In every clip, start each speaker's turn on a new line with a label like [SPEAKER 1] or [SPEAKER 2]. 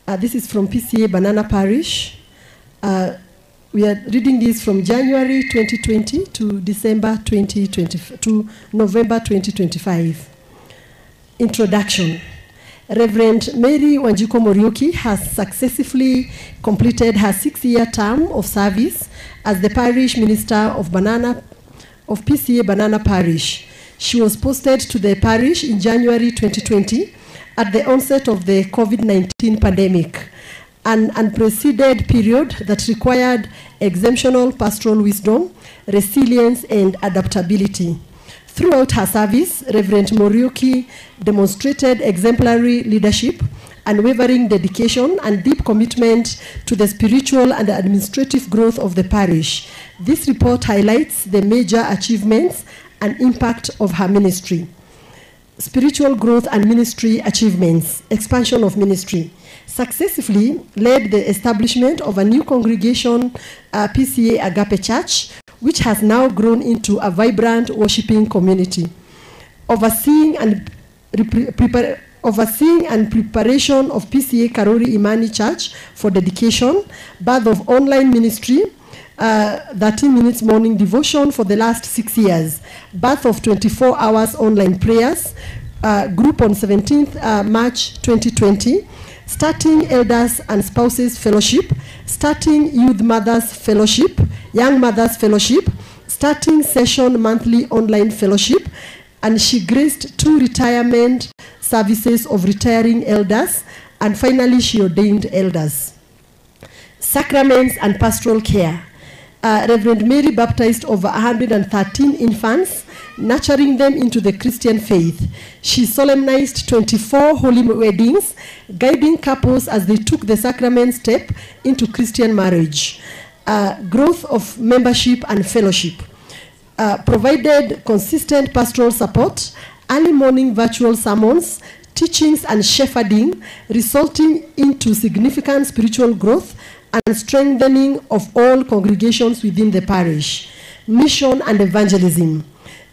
[SPEAKER 1] This is from PCA Banana Parish. We are reading this from January 2020 to December 2020 to November 2025. Introduction. Reverend Mary Wanjiku Muriuki has successfully completed her 6-year term of service as the parish minister of PCA Banana Parish. She was posted to the parish in January 2020 at the onset of the COVID-19 pandemic, an unprecedented period that required exceptional pastoral wisdom, resilience, and adaptability. Throughout her service, Reverend Muriuki demonstrated exemplary leadership, unwavering dedication, and deep commitment to the spiritual and administrative growth of the parish. This report highlights the major achievements and impact of her ministry. Spiritual growth and ministry achievements, expansion of ministry. Successfully led the establishment of a new congregation, PCA Agape Church, which has now grown into a vibrant worshiping community. Overseeing and preparation of PCA Karori Imani Church for dedication, birth of online ministry, 13 minutes morning devotion for the last 6 years, birth of 24 hours online prayers, group on 17th March 2020, starting Elders and Spouses Fellowship, starting Youth Mothers Fellowship, Young Mothers Fellowship, starting Session Monthly Online Fellowship, and she graced 2 retirement services of retiring elders, and finally she ordained elders. Sacraments and pastoral care. Reverend Mary baptized over 113 infants, nurturing them into the Christian faith. She solemnized 24 holy weddings, guiding couples as they took the sacrament step into Christian marriage. Growth of membership and fellowship. Provided consistent pastoral support, early morning virtual sermons, teachings and shepherding, resulting into significant spiritual growth and strengthening of all congregations within the parish. Mission and evangelism.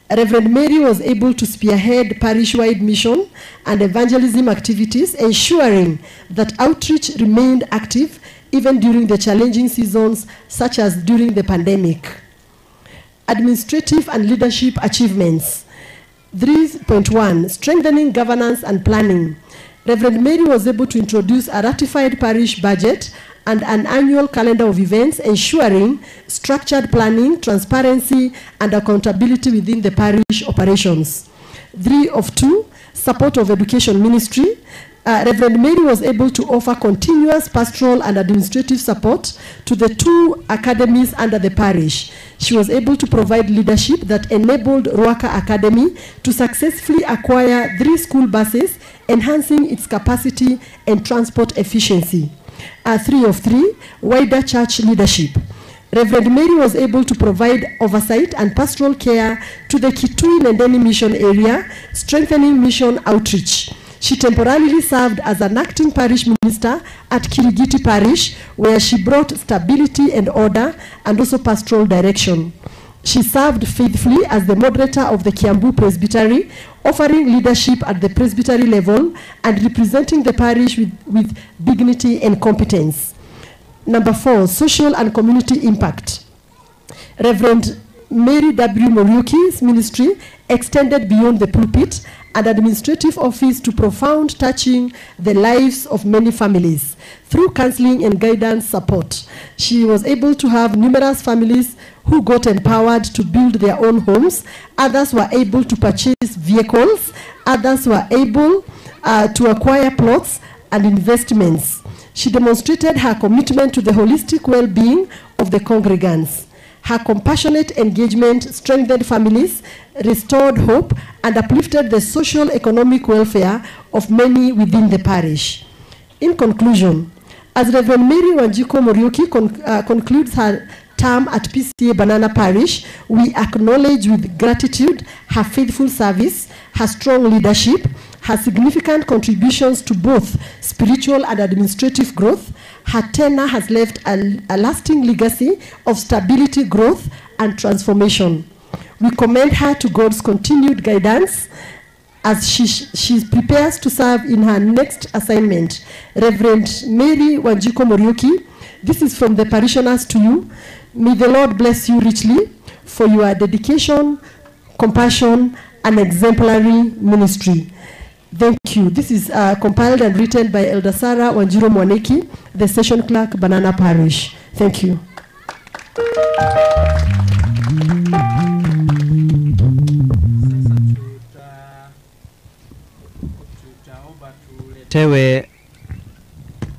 [SPEAKER 1] Reverend Mary was able to spearhead parish-wide mission and evangelism activities, ensuring that outreach remained active even during the challenging seasons, such as during the pandemic. Administrative and leadership achievements. 3.1, strengthening governance and planning. Reverend Mary was able to introduce a ratified parish budget and an annual calendar of events, ensuring structured planning, transparency, and accountability within the parish operations. 3 of 2, support of education ministry. Reverend Mary was able to offer continuous pastoral and administrative support to the 2 academies under the parish. She was able to provide leadership that enabled Ruaka Academy to successfully acquire 3 school buses, enhancing its capacity and transport efficiency. 3 of 3, wider church leadership. Reverend Mary was able to provide oversight and pastoral care to the Kitui Nendeni mission area, strengthening mission outreach. She temporarily served as an acting parish minister at Kirigiti Parish, where she brought stability and order and also pastoral direction. She served faithfully as the moderator of the Kiambu Presbytery, offering leadership at the presbytery level and representing the parish with dignity and competence. Number 4, social and community impact. Reverend Mary W. Muriuki's ministry extended beyond the pulpit and administrative office to profound touching the lives of many families through counseling and guidance support. She was able to have numerous families who got empowered to build their own homes. Others were able to purchase vehicles. Others were able to acquire plots and investments. She demonstrated her commitment to the holistic well-being of the congregants. Her compassionate engagement strengthened families, restored hope, and uplifted the social economic welfare of many within the parish. In conclusion, as Reverend Mary Wanjiku Muriuki concludes her term at PCA Banana Parish, we acknowledge with gratitude her faithful service, her strong leadership, her significant contributions to both spiritual and administrative growth. Her tenure has left a lasting legacy of stability, growth, and transformation. We commend her to God's continued guidance as she prepares to serve in her next assignment. Reverend Mary Wanjiku Muriuki, this is from the parishioners to you. May the Lord bless you richly for your dedication, compassion, and exemplary ministry. Thank you. This is compiled and written by Elder Sarah Wanjiru Mwaneki, the session clerk, Banana Parish. Thank you.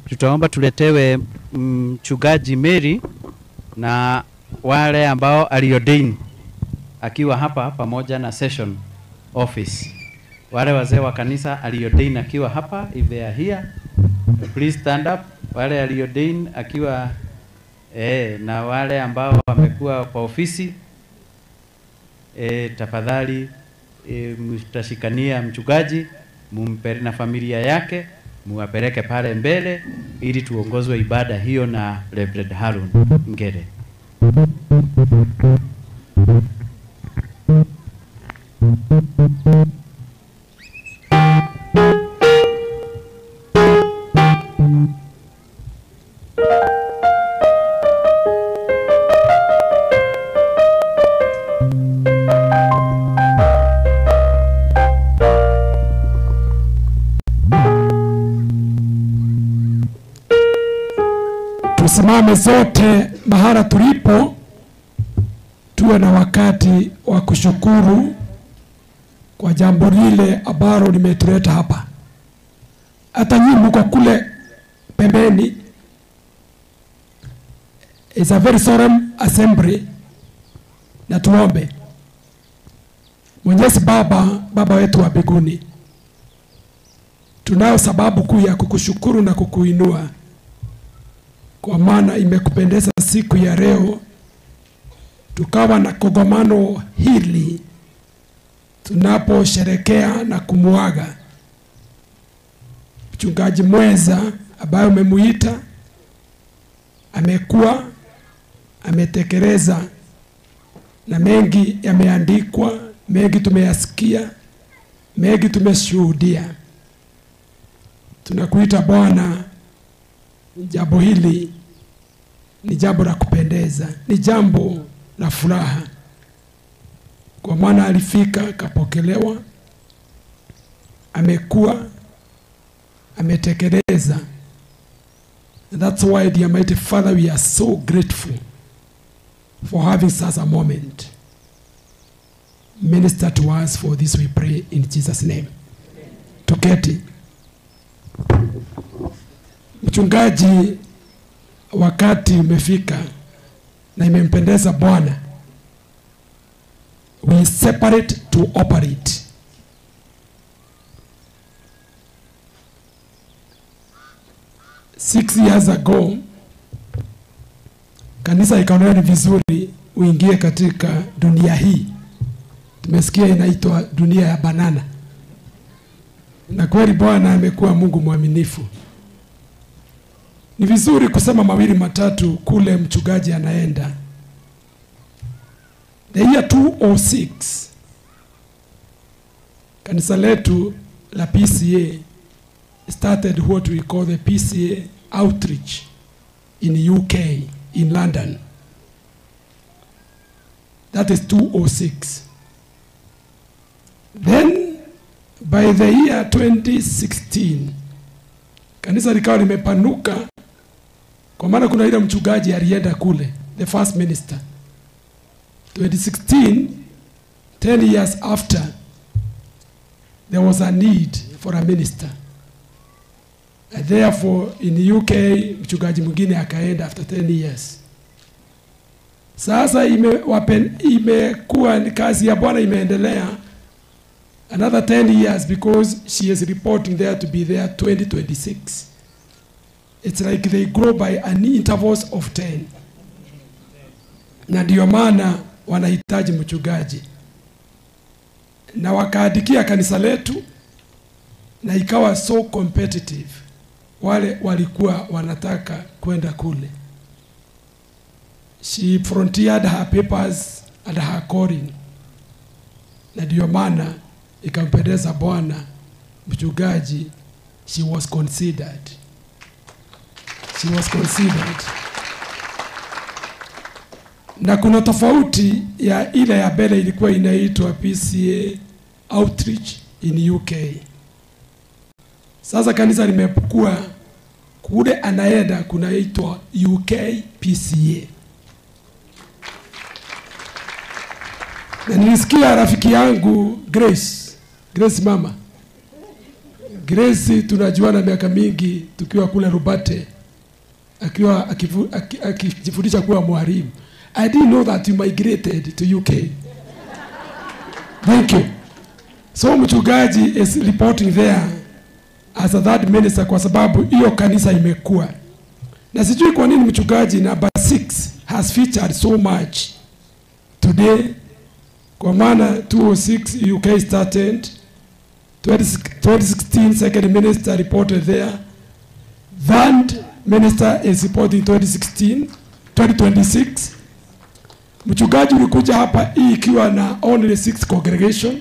[SPEAKER 2] Tutaomba tuletewe mchungaji Mary na wale ambao aliordain akiwa hapa pamoja na session office. Wale wazee wa kanisa aliordain akiwa hapa, if they are here, please stand up. Wale aliordain akiwa na wale ambao wamekuwa kwa ofisi, tafadhali mtashikania mchungaji mumpere na familia yake, muwapeleke pale mbele ili tuongozwe ibada hiyo na Reverend Harun Ngere.
[SPEAKER 3] Tusimame zote mahala tulipo, tuwe na wakati wa kushukuru kwa jambo lile ambalo limetuleta hapa. Hata nyinyi mko kule pembeni. It's a very solemn assembly. Na tuombe. Mwenyezi Baba, Baba wetu wa mbinguni, tunayo sababu kuu ya kukushukuru na kukuinua, kwa maana imekupendeza siku ya leo tukawa na kongamano hili tunaposherekea na kumuaga mchungaji mweza ambaye umemuita. Amekuwa ametekeleza, na mengi yameandikwa, mengi tumeyasikia, mengi tumeshuhudia. Tunakuita Bwana, jambo hili ni jambo la kupendeza, ni jambo la furaha, kwa maana alifika kapokelewa, amekuwa ametekeleza. And that's why, dear mighty Father, we are so grateful for having such a moment. Minister to us, for this we pray in Jesus' name. Tuketi. Mchungaji, wakati umefika na imempendeza Bwana. We separate to operate. 6 years ago, kanisa ikaona ni vizuri uingie katika dunia hii. Tumesikia inaitwa dunia ya banana. Na kweli Bwana amekuwa Mungu mwaminifu. Ni vizuri kusema mawili matatu kule mchungaji anaenda. The year 2006, kanisa letu la PCA started what we call the PCA outreach in UK, in London. That is 2006. Then, by the year 2016, kanisa likawa limepanuka, kwa maana kuna ile mchungaji alienda kule, the first minister. 2016, 10 years after, there was a need for a minister. And therefore, in the UK, mchungaji mwingine akaenda after 10 years. Sasa imekuwa kazi ya Bwana imeendelea another 10 years, because she is reporting there to be there 2026. It's like they grow by an intervals of 10. Na ndio maana wanahitaji mchungaji. Na wakaandikia kanisa letu, na ikawa so competitive. Wale walikuwa wanataka kwenda kule. She frontiered her papers and her calling. Na ndio maana Ikampendeza Bwana, mchungaji, she was considered. She was considered. Na kuna tofauti ya ile ya mbele ilikuwa inaitwa PCA Outreach in UK. Sasa kanisa limekuwa kule anaenda kunaitwa UK PCA. Na nilisikia rafiki yangu Grace, Grace mama. Grace tunajuana miaka mingi tukiwa kule Rubate, akiwa akijifundisha kuwa mwalimu. I didn't know that you migrated to UK. Thank you. So mchungaji is reporting there as a third minister kwa sababu hiyo kanisa imekuwa. Na sijui kwa nini mchungaji number 6 has featured so much today. Kwa maana 2006 UK started, 2016 second minister reported there, third minister is reporting 2016, 2026. Mchungaji ulikuja hapa hii ikiwa na only 6 congregation.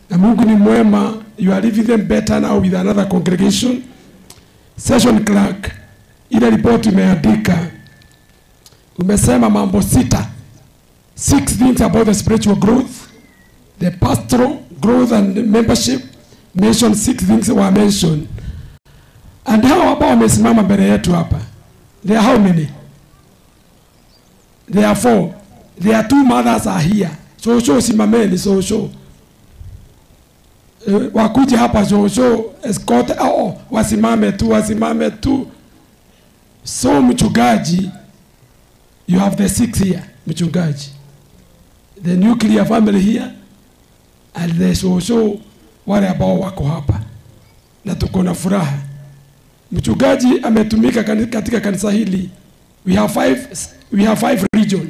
[SPEAKER 3] Na Mungu ni mwema, you are living them better now with another congregation. Session clerk, ile report umeandika, umesema mambo 6. 6 things about the spiritual growth, the pastoral growth and membership. Mention 6 things were mentioned. And how about wamesimama mbele yetu hapa? There are how many? There are 4. There are 2 mothers are here. So simameni, so. Wakuje hapa so escort, wasimame tu, So mchungaji, you have the 6 here, mchungaji. The nuclear family here and the so wale ambao wako hapa. Na tuko na furaha. Mchungaji ametumika katika kanisa hili. We have 5 region.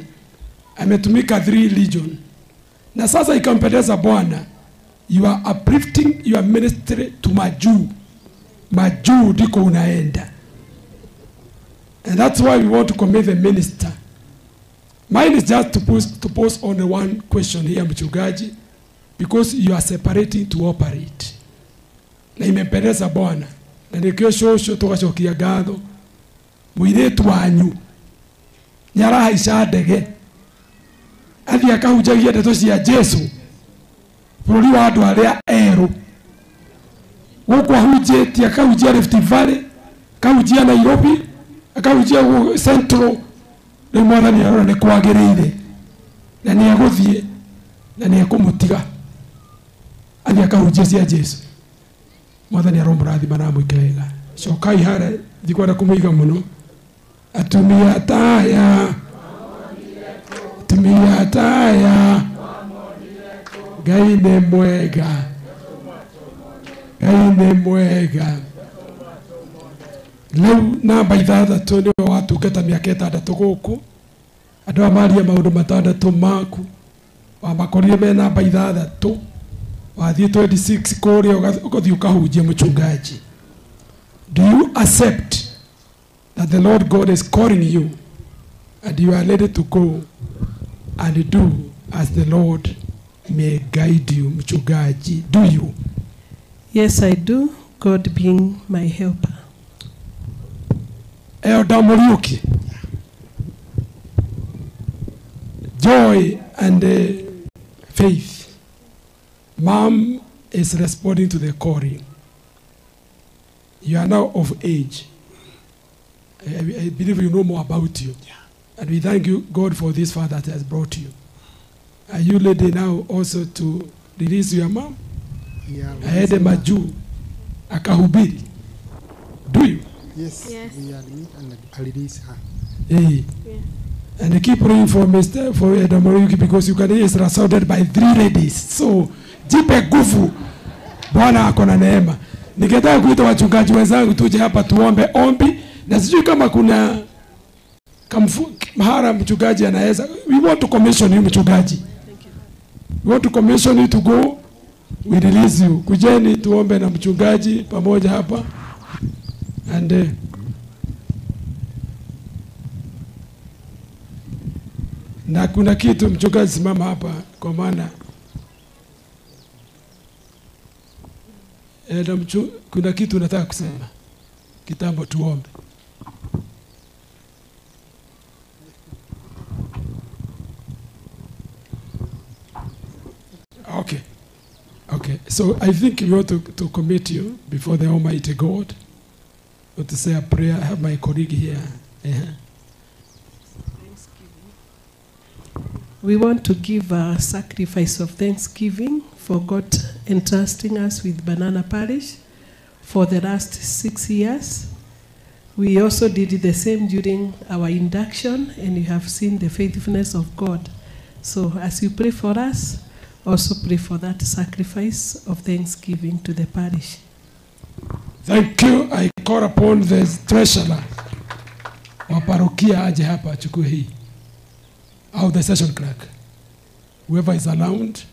[SPEAKER 3] Ametumika 3 region. Na sasa ikampendeza Bwana, you are uplifting your ministry to majuu. Majuu ndiko unaenda. And that's why we want to commit the minister. Mine is just to pose only one question here, mchungaji, because you are separating to operate. Na imempendeza Bwana. Na nikio shosho tugacokia ngatho. Muiretu wanyu nyarahaica ndege athie akahunjagia ndeto cia Jesu bũrũri wa andũ arĩa erũ. Gũkũ ahunjĩtie, akahunjia Rift Valley, akahunjia Nairobi, akahunjia Central. Rĩu Mwathani arora nĩ kwagĩrĩire na nĩ egũthiĩ na nĩ ekũmũtiga athiĩ akahunjia cia Jesu. Mwathani aromũrathima na amwĩke wega. Cokai harĩa, ndikwenda kũmũiga mũno. Atumia taya, atumia taya, Ngai nĩ mwega, Ngai nĩ mwega. Rĩu namba 6 nĩwe watungata mĩaka 6 gũkũ. Andũ aya maria maũndũ 6 maku, wamakorire me namba 6, wathiĩ 26 kũrĩa ũgathiĩ ũkahunjia mchungaji. Do you accept that the Lord God is calling you and you are ready to go and do as the Lord may guide you, mchungaji? Do you?
[SPEAKER 4] Yes, I do, God being my helper.
[SPEAKER 3] Elder Muriuki, joy and faith. Mom is responding to the calling. You are now of age. I believe you know more about you. Yeah. And we thank you, God, for this father that has brought you. Are you ready now also to release your mom?
[SPEAKER 5] Yeah.
[SPEAKER 3] Aende majuu akahubiri. Do you?
[SPEAKER 5] Yes,
[SPEAKER 6] yes.
[SPEAKER 5] We are in and I release her.
[SPEAKER 3] Hey.
[SPEAKER 6] Yeah.
[SPEAKER 3] And keep praying for Mr. for Elder Muriuki, because you can hear is surrounded by 3 ladies. So jipe nguvu. Bwana ako na neema. Ningetaka kuita wachungaji wenzangu tuje hapa tuombe ombi, na sijui kama kuna mahara mchungaji anaweza. We want to commission you, mchungaji. We want to commission you to go. We release you. Kujeni tuombe na mchungaji pamoja hapa. And na kuna kitu mchungaji, simama hapa kwa maana Kuna kitu nataka kusema. Kitambo tuombe. Okay. Okay. So I think we ought to commit you before the Almighty God. Or to say a prayer. I have my colleague here. Yeah.
[SPEAKER 4] We want to give a sacrifice of thanksgiving for God entrusting us with Banana Parish for the last 6 years. We also did the same during our induction, and you have seen the faithfulness of God. So as you pray for us, also pray for that sacrifice of thanksgiving to the parish.
[SPEAKER 3] Thank you. I call upon the treasurer wa parokia aje hapa achukue hii. Au the session clerk. Whoever is around,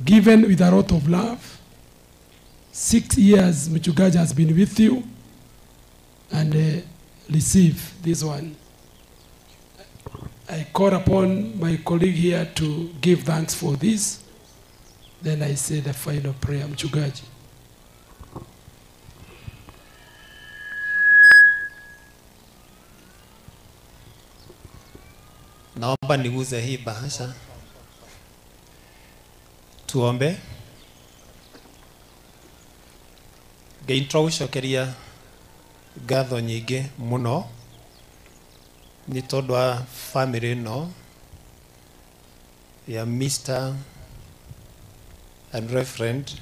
[SPEAKER 3] given with a lot of love. 6 years Mchungaji has been with you, and receive this one. I call upon my colleague here to give thanks for this. Then I say the final prayer, Mchungaji.
[SPEAKER 6] Naomba niguze hii bahasha. Tuombe. Ngai nĩtwagũcokeria ngatho nyingĩ mũno nĩ tondũ wa family ĩno ya Mr. and Reverend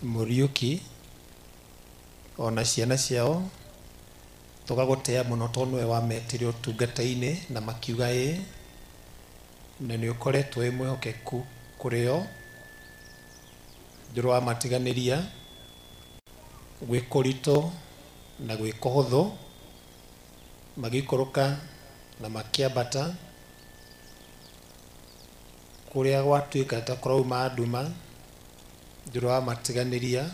[SPEAKER 6] Muriuki ona ciana ciao tũgagũtĩa mũno tondũ nĩwe wametire ũtungata-inĩ na makiuga ĩ na nĩ ũkoretwo wĩ mwĩhokeku kũrĩ o ndũramatiganĩria gwĩ kũritũ na gwĩ kũhũthũ magĩikũrũka na makĩambata kũrĩa gwatuĩka ta kũrauma nduma ndũramatiganĩria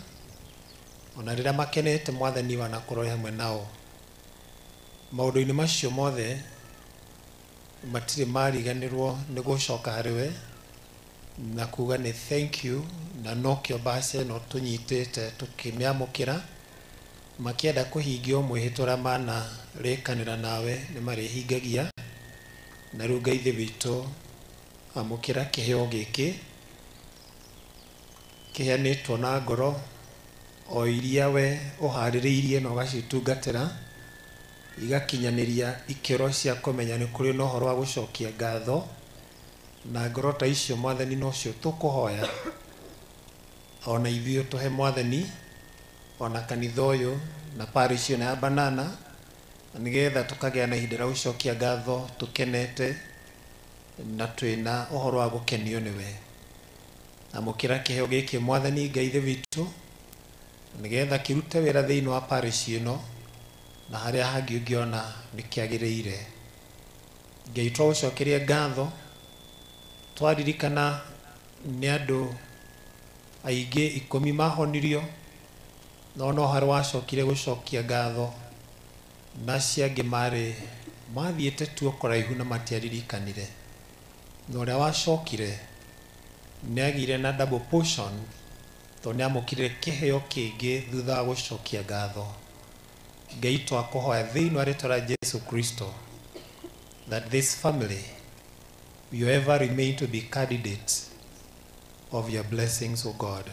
[SPEAKER 6] ona rĩrĩa makenete mwathani wanakorwo hamwe nao maũndũ-inĩ macio mothe matirĩ mariganĩrwo nĩ gũcoka harĩ we na kuga nĩ thank you na nokĩo mbaca ĩno tũnyitĩte tũkĩmĩamũkĩra makĩenda kũhingio mwĩhĩtwa ũrĩa manarĩkanĩra nawe nĩ marĩhingagia na rĩu Ngai Ithe witũ amũkĩra kĩheo gĩkĩ kĩheanĩtwo na ngoro o iria we ũharĩrĩirie na ũgacitungatĩra igakinyanĩria ikĩro cia kũmenya nĩ kũrĩ na ũhoro wa gũcokia ngatho na ngoro ta icio mwathani nocio tũkũhoya ona ithuĩ tũhe mwathani ona kanitha ũyũ na parish ĩno ya Banana nĩgetha tũkagĩa na ihinda rĩa gũcokia ngatho tũkenete na twĩna ũhoro wa gũkenio nĩwe. Amũkĩra kĩheo gĩkĩ mwathani Ngai Ithe witũ nĩgetha kĩrute wĩra thĩinĩ wa parish ĩno na harĩa hangĩ ũngĩona nĩ kĩagĩrĩire. Ngai twagũcokeria ngatho twaririkana nĩ andũ aingĩ 10 mahonirio no no harĩ wacokire gũcokia ngatho na acio angĩ marĩ mathiĩte tuo kũraihu na matiaririkanire na ũrĩa wacokire nĩ agĩire na double portion tondũ nĩ amũkĩrire kĩheo kĩngĩ thutha wa gũcokia ngatho. Ngai twakũhoya thĩinĩ wa rĩtwa rĩa Jesu Kristo that this family will ever remain to be candidates of your blessings, O God.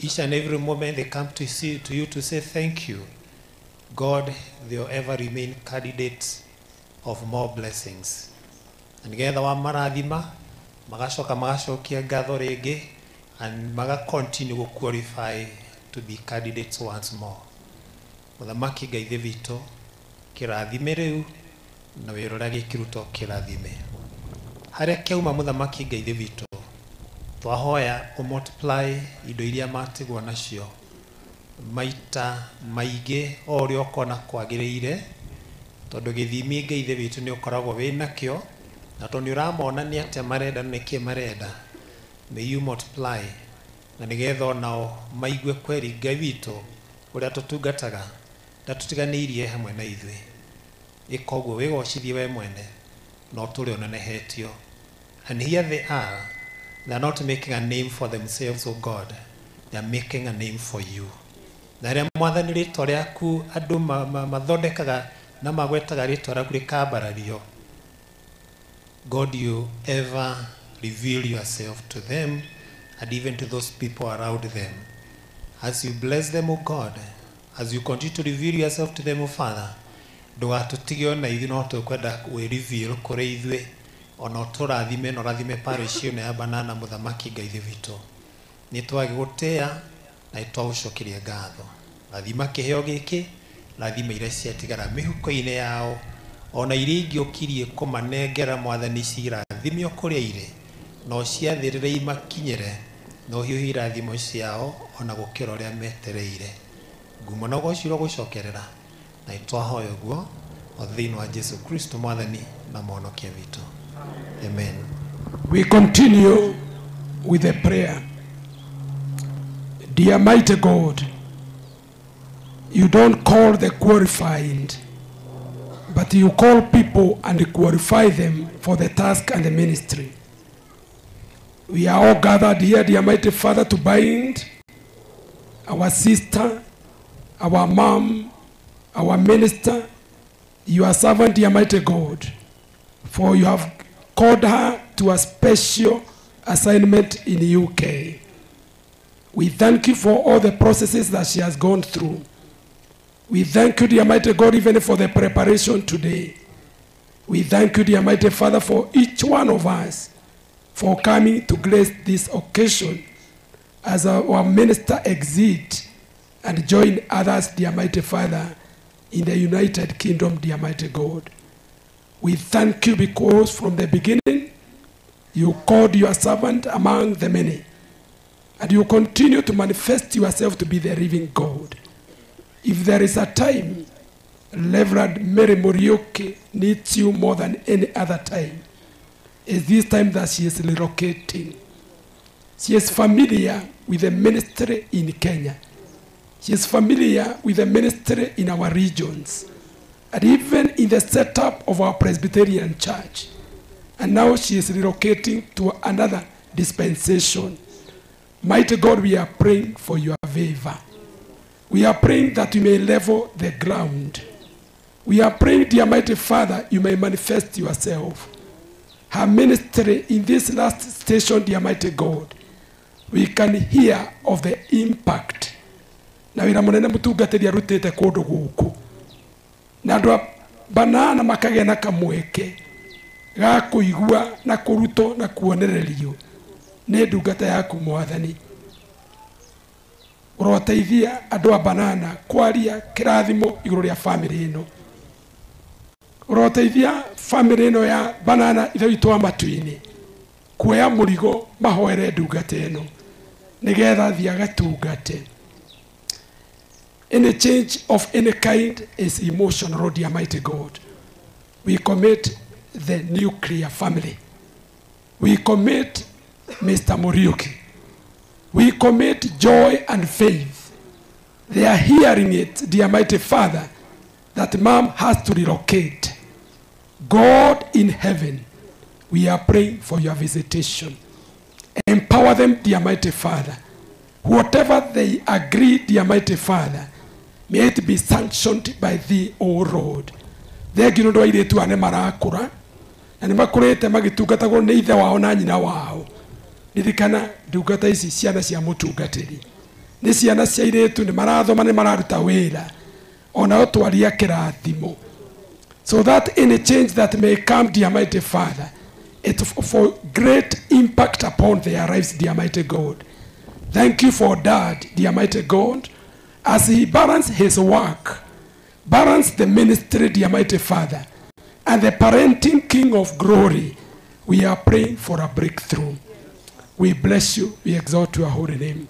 [SPEAKER 6] Each and every moment they come to see to you to say thank you, God, they will ever remain candidates of more blessings. And nĩgetha wa marathima magacoka magacokia ngatho rĩngĩ and maga continue to qualify to be candidates once more. Mũthamaki Ngai Ithe witũ kĩrathime rĩu na wĩra ũrĩa gĩkĩrutwo kĩrathime harĩa kĩauma Mũthamaki Ngai Ithe witũ twahoya ũmultiply indo iria matigwo nacio maita maingĩ o ũrĩa ũkona kwagĩrĩire tondũ gĩthimi Ngai Ithe witũ nĩ ũkoragwo wĩ nakĩo na tondũ nĩ ũramona nĩ atĩa marenda na nĩkĩ marenda. May you multiply na nĩgetha onao maigue kweri Ngai witũ ũrĩa tũtungataga ndatũtiganĩirie hamwe na ithuĩ. Ĩka ũguo wĩgocithie we mwene na ũtũre ũnenehetio. And here they are, they are not making a name for themselves, O God, They are making a name for you. Na rĩrĩa Mwathani rĩtwa rĩaku andũ mathondekaga na magwetaga rĩtwa rĩaku rĩkambarario, God, you ever reveal yourself to them and even to those people around them. As you bless them, O God, as you continue to reveal yourself to them, O Father, ndũgatũtige ona ithuĩ no tũkwenda kwĩ-reveal kũrĩ ithuĩ, ona ũtũrathime na ũrathime parish ĩno ya Banana, Mũthamaki Ngai Ithe witũ. Nĩ twagĩgũtĩĩa na nĩ twagũcokeria ngatho. Rathima kĩheo gĩkĩ, rathima iria ciatigara mĩhuko-inĩ yao, ona iria ingĩ ũkirie kũmanengera Mwathani cirathimio kũrĩa irĩ, na ũciathĩrĩre imakinyĩre, na ũhiũhie irathimo ciao ona gũkĩra ũrĩa metereire. Ngumo na ũgoci ũrogũcokerera, na nĩtwahoya ũguo o thĩinĩ wa Jesu Kristo Mwathani na Mũhonokia witũ. Amen.
[SPEAKER 3] We continue with the prayer. Dear mighty God, you don't call the qualified, but you call people and qualify them for the task and the ministry. We are all gathered here, dear mighty Father, to bind our sister, our mom, our minister, your servant, dear mighty God, for you have called her to a special assignment in the UK. We thank you for all the processes that she has gone through. We thank you, dear mighty God, even for the preparation today. We thank you, dear mighty Father, for each one of us for coming to grace this occasion as our minister exit and join others, dear mighty Father, in the United Kingdom, dear mighty God. We thank you because from the beginning, you called your servant among the many, and you continue to manifest yourself to be the living God. If there is a time, Reverend Mary Muriuki needs you more than any other time, is this time that she is relocating. She is familiar with the ministry in Kenya. She is familiar with the ministry in our regions, and even in the setup of our Presbyterian church. And now she is relocating to another dispensation. Mighty God, we are praying for your favor. We are praying that you may level the ground. We are praying, dear mighty Father, you may manifest yourself. Her ministry in this last station, dear mighty God, we can hear of the impact. Na wira munene mutungatĩri arutĩte kũndũ gũkũ, na andũ a Banana makagĩa na kamweke ga kũigua na kũrutwo na kuonererio nĩ ndungata yaku Mwathani. Ũroteithia andũ a Banana kwaria kĩrathimo igũrũ rĩa famĩlĩ ĩno. Ũroteithia famĩlĩ ĩno ya Banana Ithe witũ wa matu-inĩ kuoya mũrigo mahoere ndungata ĩno nĩgetha thiĩ agatungate. Any change of any kind is emotional, dear mighty God. We commit the nuclear family. We commit Mr. Muriuki. We commit joy and faith. They are hearing it, dear mighty Father, that mom has to relocate. God in heaven, we are praying for your visitation. Empower them, dear mighty Father. Whatever they agree, dear mighty Father, may it be sanctioned by thee, O Lord. Thengiũ nĩ ũndũ wa airĩtu aya nĩ marakũra na nĩ makũrĩte magĩtungatagwo nĩ ithe wao na nyina wao. Ririkana ndungata ici ciana cia mũtungatĩri nĩ ciana cia airĩtu, nĩ marathoma, nĩ mararuta wĩra, onao twaria kĩrathimo, so that any change that may come, dear mighty Father, it for great impact upon their lives, dear mighty God. Thank you for Dad, dear mighty God, as he balanced his work, balanced the ministry, dear mighty Father, and the parenting King of glory. We are praying for a breakthrough. We bless you, we exalt your holy name.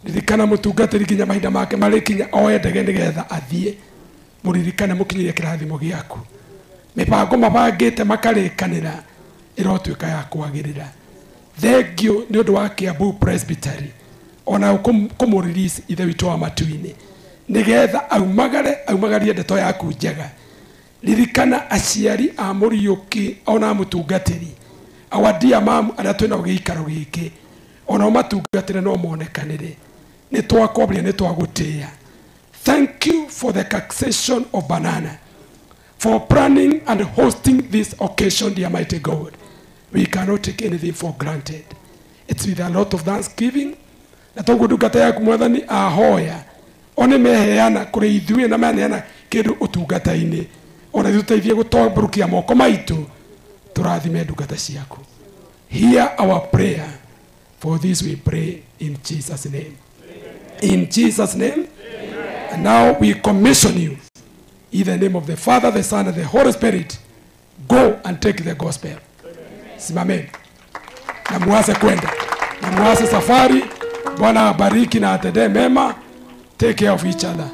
[SPEAKER 3] Ririkana mũtungatĩri nginya mahinda make marĩkinya oe ndege nĩgetha athiĩ. Mũririkane mũkinyĩrie kĩrathimo gĩaku. Mĩbango mabangĩte makarĩkanĩra ĩrotuĩka ya kwagĩrĩra. Thengiũ nĩ ũndũ wa Kiambu Presbytery ona kũmũ-release Ithe witũ wa matu-inĩ nĩgetha aumagare aumagarie ndeto yaku njega. Ririkana aciari a Mũriũki ona mũtungatĩri, our dear mom arĩa twĩnao gĩikaro gĩkĩ, onao matungatĩre no monekanĩre. Nĩ twakwambĩrĩria, nĩ twagũtĩĩa. Thank you for the succession of Banana, for planning and hosting this occasion, dear mighty God. We cannot take anything for granted. It's with a lot of thanksgiving. Na toguo ndungata yaku Mwathani ahoya one meheana kũrĩ ithuĩ na maneana kĩndũ ũtungata-inĩ, ona ithuĩ tũteithie gũtambũrũkia moko maitũ tũrathime ndungata ciaku. Hear our prayer, for this we pray in Jesus' name. In Jesus' name. And now we commission you in the name of the Father, the Son, and the Holy Spirit. Go and take the gospel. Simameni na muanze kwenda na muanze safari. Bwana abariki na atendee mema. Take care of each other.